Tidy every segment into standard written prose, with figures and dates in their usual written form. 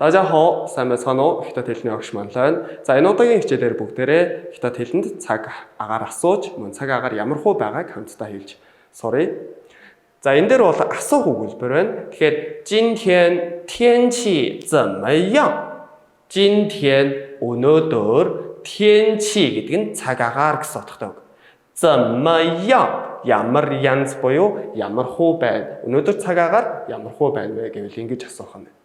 大家好, сайн байцгаана уу? Хятад хэлний огш манлай байна. За, энэ удаагийн хичээлээр бүгдээрээ хятад хэлэнд цаг агаар асууж, мөн цаг агаар ямар хуу байгааг хамтдаа хэлж суръя. За, энэ дээр бол асуух өгүүлбэр байна. Тэгэхээр 今天天气怎么样? 今天 өнөөдөр, 天气 гэдэг нь цаг агаар гэсэн утгатай үг. 怎么样 ямар янз буюу ямар хуу байна? Өнөөдөр цаг агаар ямар хуу байна вэ гэвэл ингэж асуух юм байна.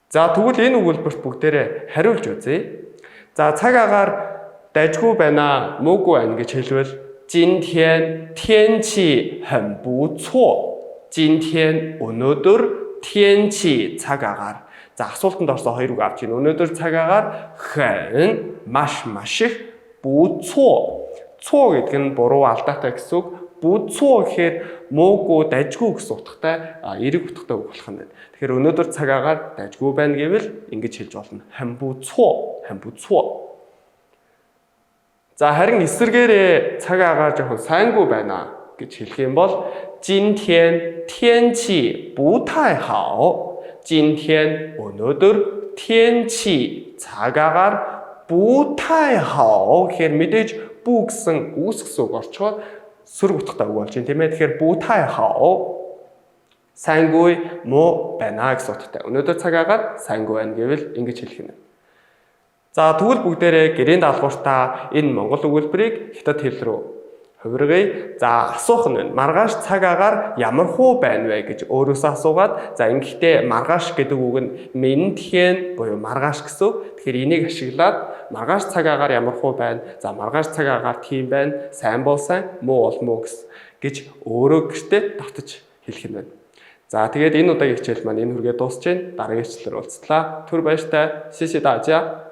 За, тэгвэл энэ өгүүлбэрт бүгдээрээ хариулж үзье. За, цаг агаар дажгүй байна, муугүй байна гэж хэлбэл 今天天气很不错. 今天 өнөөдөр, 天气 цаг агаар. За, асуултанд орсон хоёр үг авч байна. Өнөөдөр цаг агаар 很 маш, маш их, 不错. 错 гэдэг нь буруу, алдаатай гэсэн үг. 不错 гэхээр муугүй, дажгүй гэсэн утгатай, эерэг утгатай үг болох нь байна. Тэгэхээр өнөөдөр цаг агаар дажгүй байна гэвэл ингэж хэлж болно. 很不错, 很不错. За, харин эсрэгээрээ цаг агаар жоохон сайнгүй байна гэж хэлэх юм бол 今天天气不太好. 今天 өнөөдөр, 天气 цаг агаар, 不太好 гэхээр мэдээж 不 гэсэн үгүйсгэсэн үг орчхоод сөрөг утгатай үг болж байна, тийм ээ. Тэгэхээр 不太好 сайнгүй, муу байна гэсэн утгатай. Өнөөдөр цаг агаар сайнгүй байна гэвэл ингэж хэлэх юм. За, тэгвэл бүгдээрээ гэрийн даалгавартаа энэ монгол өгүүлбэрийг хятад хэл рүү хувиргая. За, асуух нь байна. Маргааш цаг агаар ямар хуу байна вэ гэж өөрөөсөө асуугаад, за, ингэхдээ маргааш гэдэг үг нь 明天 буюу маргааш гэсэн үг. Тэгэхээр энийг ашиглаад маргааш цаг агаар ямар хуу байна? За, маргааш цаг агаар тийм байна. Сайн бол сайн, муу бол муу гэж өөрөө гэртээ давтаж хэлэх юм байна. За, тэгээд энэ удаагийн хичээл маань энэ хүргээд дуусч байна. Дараагийн хичээлээр уулзлаа. Түр баяртай. 谢谢大家.